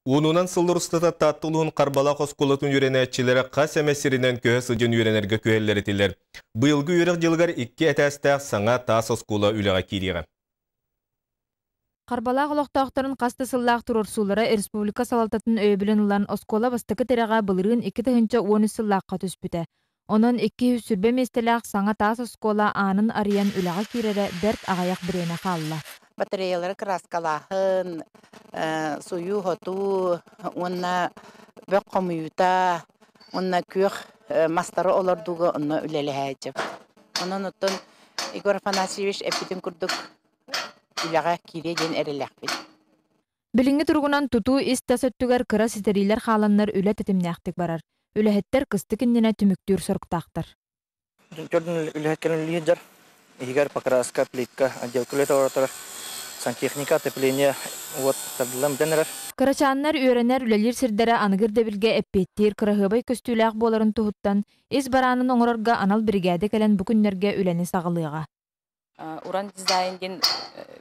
Уонунан сыллар устата Таатта улууһун Харбалаах оскуолатын үөрэнээччилэрэ хас эмэ сиринэн көһө сылдьан үөрэнэргэ күһэллэр этилэр. Быйылгы үөрэх дьылыгар икки этээстээх саҥа таас оскуола үлэҕэ киириэҕэ. Харбалаах олохтоохторун хас да сыллаах туруорсуулара республика салалтатын өйөбүлүн ылан оскуола бастакы тирэҕэ былырыын 2013 сыллаахха түспүтэ. Онон 220 миэстэлээх саҥа таас оскуола аанын арыйан үлэҕэ киирэрэ бэрт аҕыйах бириэмэ хаалла. Батареялары кырааскалааһын, суйуу-хотуу уонна бөх хомуйуута уонна күөх мастары олордууга онно үлэлэһээччи. Онон оттон Егор Афанасьевич эппитин курдук үлэҕэ киириэ диэн эрэллээхпит. Билиҥҥи туругунан тутуу ис-тас өттүгэр кыра ситэриилэр хааланнар үлэ тэтимнээхтик барар. Үлэһиттэр кыстык иннинэ түмүктүүр соруктаахтар. Төрдүн үлэһит кэлэн үлэлиир дьар. Иһигэр покраска, плитка, отделка үлэтэ оҥорторор. Сантехника, отопление уот тардыллан бүтэн эрэр. Кырачааннар үөрэнэр, үлэлиир сирдэрэ аныгы ирдэбилгэ эппиэттиир кыраһыабай көстүүлээх буоларын туһуттан ис бараанын оҥорорго анал биригээдэ кэлэн бу күннэргэ үлэни саҕалыаҕа. Уран дизайн диэн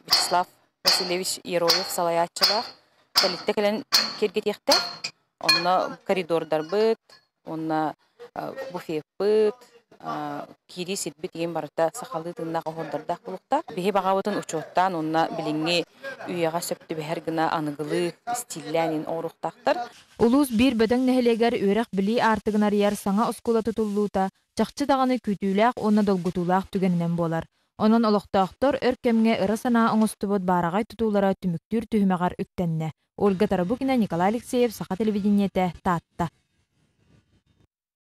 Вячеслав Васильевич Ероев салайааччылаах тэрилтэ кэлэн киэргэтиэхтээх. Онно коридордарбыт, уонна буфеппыт, киирии сирбит иһин барыта сахалыы тыыннаах оһуордардаах буолуохтаах. Биһи баҕабытын учуоттаан уонна билиҥҥи үйэҕэ сөп түбэһэр гына аныгылыы стиллээн оҥоруохтаахтар. Улуус биир бөдөҥ нэһилиэгэр үөрэх-билии аартыгын арыйар саҥа оскуола тутуллуута чахчы даҕаны күүтүүлээх уонна долгутуулаах түгэнинэн буолар. Онон олохтоохтор өр кэмҥэ ыра санаа оҥостубут баараҕай тутуулара түмүктүүр түһүмэҕэр үктэннэ. Ольга Тарабукина, Николай Алексеев, Саха телевидениетэ, Таатта.